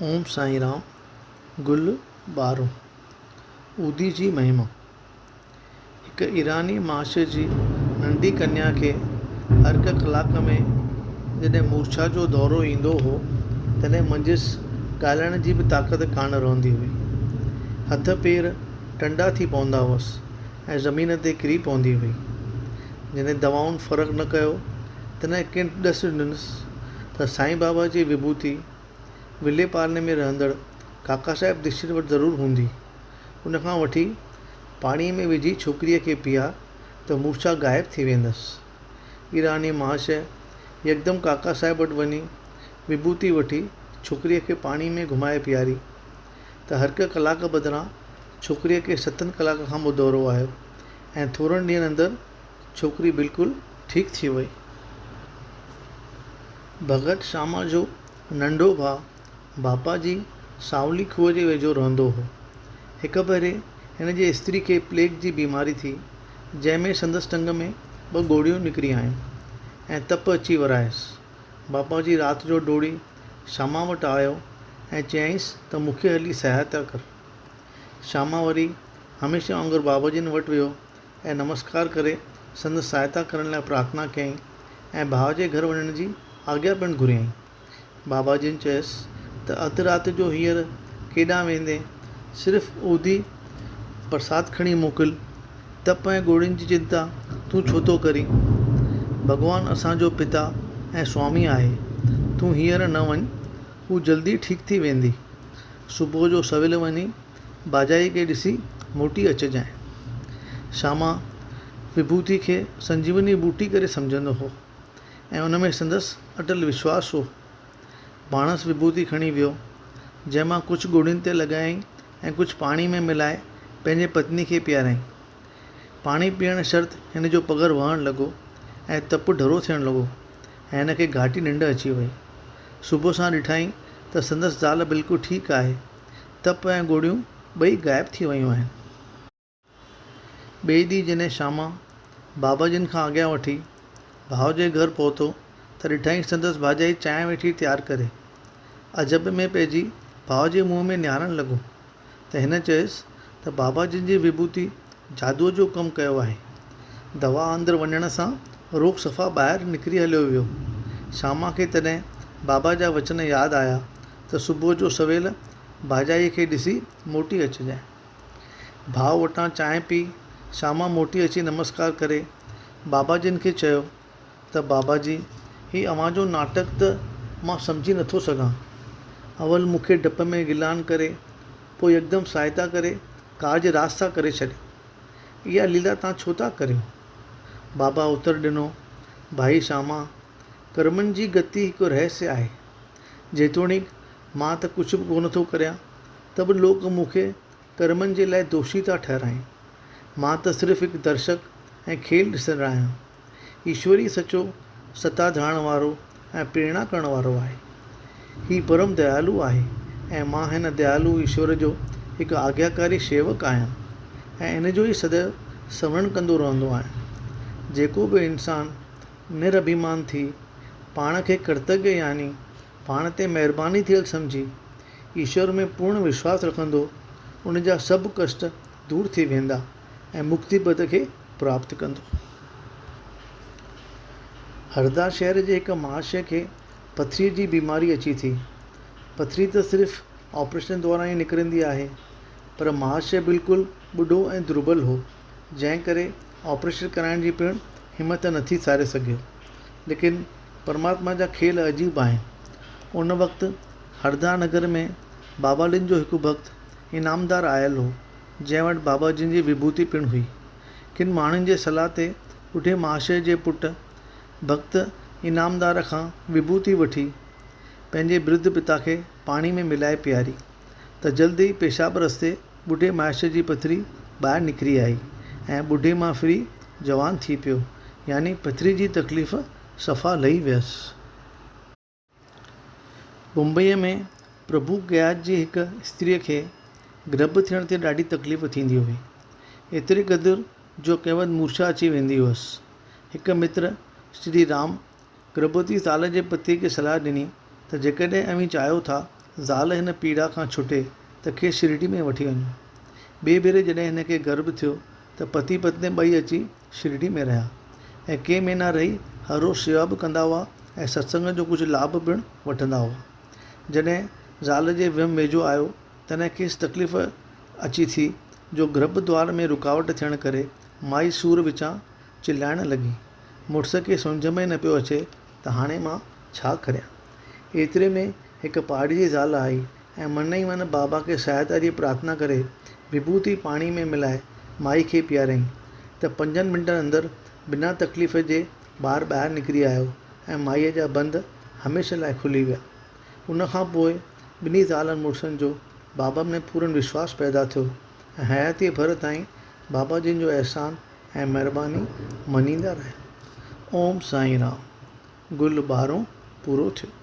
اوم سائين رام، گل ٻارهون، اودي جي مهما. هڪ ايراني مهاشيه جي ننڍي ڪنيا کي هر هڪ ڪلاڪ ۾ جڏهن مورڇا جو دورو ايندو هو، تڏهن منجهس ڳالهائڻ جي به طاقت ڪانه رهندي هئي. هٿ پير ٽنڊا ٿي پوندا هئس ۽ زمين تي ڪري پوندي هئي. جڏهن دوائن فرق نه ڪيو، تڏهن ڪن ڏس ڏنس ته سائين بابا جي وڀوتي ولي پارلي ۾ رهندڙ ڪاڪا صاحب ديڪشت وٽ ضرور هوندي. ان کان وٺي پاڻيء ۾ وجهي ڇوڪريء کي پيار ته مورڇا غائب ٿي ويندس. ايراني مهاشيه يڪدم ڪاڪا صاحب وٽ وڃي وڀوتي وٺي ڇوڪريء کي پاڻيء ۾ گهمائي پياري ته هرهڪ ڪلاڪ بدران ڇوڪريء کي ستن ڪلاڪ کان پوء دورو آيو ۽ ٿورن ڏينهن اندر ڇوڪري بلڪل ٺيڪ ٿي وئي. ڀڳت شاما جو ننڍو ڀاء باپاجي سانولي کوهه جي ويجهو رهندو هو. هڪ ڀيري هن جي استري کي پليگ جي بيماري ٿي، جنهن ۾ سندس ٽنگ ۾ ٻه ڳوڙهيون نڪري آيون ۽ تپ اچي ورايس. باپاجي رات جو ڊوڙي شاما وٽ آيو ۽ چيائينس ته مون کي هلي سهائتا ڪر. شاما وري هميشه وانگر باباجين وٽ ويو ۽ نمسڪار ڪري سندس سهائتا ڪرڻ لاء پرارٿنا ڪيائين ۽ ڀاء جي گهر وڃڻ جي آگيا پڻ گهريائين. بابا جن چيس ته اڌ رات جو هينئر ڪيڏانهن ويندين؟ صرف اودي پرساد کڻي موڪل، تپ ۽ ڳوڙهين جي چنتا تون ڇو ٿو ڪرين؟ ڀڳوان اسان جو پتا ۽ سوامي آهي، تون هينئر نه وڃ، هو جلدي ٺيڪ ٿي ويندي. صبح جو سويل وڃي ڀاڄائي کي ڏسي موٽي اچجانء. شاما وڀوتي کي سنجيوني ٻوٽي ڪري سمجهندو هو ۽ ان ۾ سندس اٽل وشواس هو. پاڻس وڀوتي کڻي ويو، جنهن مان ڪجهه ڳوڙهين تي لڳايائين ۽ ڪجهه پاڻي ۾ ملائي پنهنجي پتني کي پياريائين. پاڻي پيئڻ شرط هن جو پگهر وهڻ لڳو ۽ تپ ڍرو ٿيڻ لڳو ۽ هن کي گهاٽي ننڊ اچي وئي. صبح سان ڏٺائين ته سندس زال بلڪل ٺيڪ آهي. تپ ۽ ڳوڙهيون ٻئي غائب ٿي ويون آهن. ٻئي ڏينهن جڏهن شاما بابا جن کان آگيا وٺي ڀاء جي گهر پهتو ته ڏٺائين سندس ڀاڄائي چانهه ويٺي تيار ڪري. عجب ۾ پئجي ڀاء جي منهن ۾ نهارڻ لڳو ته هن چيس ته بابا جن جي وڀوتي جادوء جو ڪم ڪيو آهي. دوا اندر وڃڻ سان روڳ صفا ٻاهر نڪري هليو ويو. شاما کي تڏهن بابا جا وچن ياد آيا ته صبح جو سويل ڀاڄائيء کي ڏسي موٽي اچجانء. ڀاء وٽان چانهه پي شاما موٽي اچي نمسڪار ڪري بابا جن کي چيو ته بابا جي هي اوهان جو ناٽڪ ته مان سمجهي نٿو سگهان. اول مون کي ڊپ ۾ گلان ڪري پوء يڪدم سهائتا ڪري ڪارج راس ٿا ڪري ڇڏيو. اها ليلا تان ڇو ٿا ڪريو؟ بابا اتر ڏنو، ڀائي شاما! ڪرمن جي گتي هڪ رهسيه آهي. جيتوڻيڪ مان ته ڪجهه به ڪونه ٿو ڪريان ته به لوڪ مون کي ڪرمن جي لاء دوشي ٿا ٺهرائين. مان ته صرف هڪ درشڪ ۽ کيل ڏسندڙ آهيان. ايشور ئي سچو ستا ڌارڻ وارو ۽ پريرڻا ڪرڻ وارو آهي. هي پرم ديالو آهي ۽ مان هن ديالو ايشور جو هڪ آگياڪاري شيوڪ آهيان ۽ ان جو ئي سديو سمرڻ ڪندو رهندو آهيان. جيڪو به انسان نراڀيمان ٿي پاڻ کي ڪرتگيه يعني پاڻ تي مهرباني ٿيل سمجهي ايشور ۾ پورڻ وشواس رکندو، ان جا سڀ ڪشٽ دور ٿي ويندا ۽ مڪتي پد کي پراپت ڪندو. هردا شهر جي هڪ مهاشيه کي پٿريء جي بيماري اچي ٿي. پٿري ته صرف آپريشن دوران ئي نڪرندي آهي، پر مهاشيه بلڪل ٻڍو ۽ دربل هو، جنهن ڪري آپريشن ڪرائڻ جي پڻ همت نٿي ساري سگهيو. ليڪن پرماتما جا کيل عجيب آهن. ان وقت هردا نگر ۾ بابالين جو هڪ ڀڳت انعامدار آيل هو، جنهن وٽ بابا جن جي وڀوتي پڻ هئي. ڪن ماڻهن جي صلاح تي ٻڍي مهاشيه جي پٽ ڀڳت انعامدار کان وڀوتي وٺي پنهنجي برڌ پتا کي پاڻي ۾ ملائي پياري ته جلد ئي پيشاب رستي ٻڍي مهاشيه جي پٿري ٻاهر نڪري آئي ۽ ٻڍي مان ڦري جوان ٿي پيو يعني پٿري جي تڪليف صفا لهي ويس. بمبئيء ۾ پرڀو گياج جي هڪ استريء کي گرڀ ٿيڻ تي ڏاڍي تڪليف ٿيندي هئي. ايتري قدر جو ڪنهن وقت مورڇا اچي ويندي هئس. هڪ متر شري رام گرڀوتي زال جي پتيء کي صلاح ڏني ته جيڪڏهن اوهين چاهيو ٿا زال هن پيڙا کان ڇٽي ته کيس شرڊي ۾ وٺي وڃو. ٻئي ڀيري جڏهن هن کي گرڀ ٿيو ته پتي پتني ٻئي اچي شرڊي ۾ رهيا ۽ ڪي مهينا رهي هر روز شيوا به ڪندا هئا ۽ ستسنگ جو ڪجهه لاڀ پڻ وٺندا هئا. جڏهن زال جي ويم ويجهو آيو تڏهن کيس تڪليف اچي ٿي جو گرڀ دوار ۾ رڪاوٽ ٿيڻ ڪري مائي سور وچان چلائڻ لڳي. مڙس کي سمجهه ۾ نه پيو اچي ته هاڻي مان ڇا ڪريان. ايتري ۾ هڪ پاڙي جي زال آئي ۽ من ئي من بابا کي سهائتا جي پرارٿنا ڪري وڀوتي پاڻي ۾ ملائي مائي کي پياريائين ته پنجن منٽن اندر بنا تڪليف جي ٻار ٻاهر نڪري آيو ۽ مائيء جا بند هميشه لاء کلي ويا. ان کان پوء ٻنهي زالن مڙسن جو بابا ۾ پورن وشواس پيدا ٿيو ۽ حياتيء ڀر تائين بابا جن جو احسان ۽ مهرباني مڃيندا رهيا. اوم سائين رام. گل ٻارهون پورو ٿيو.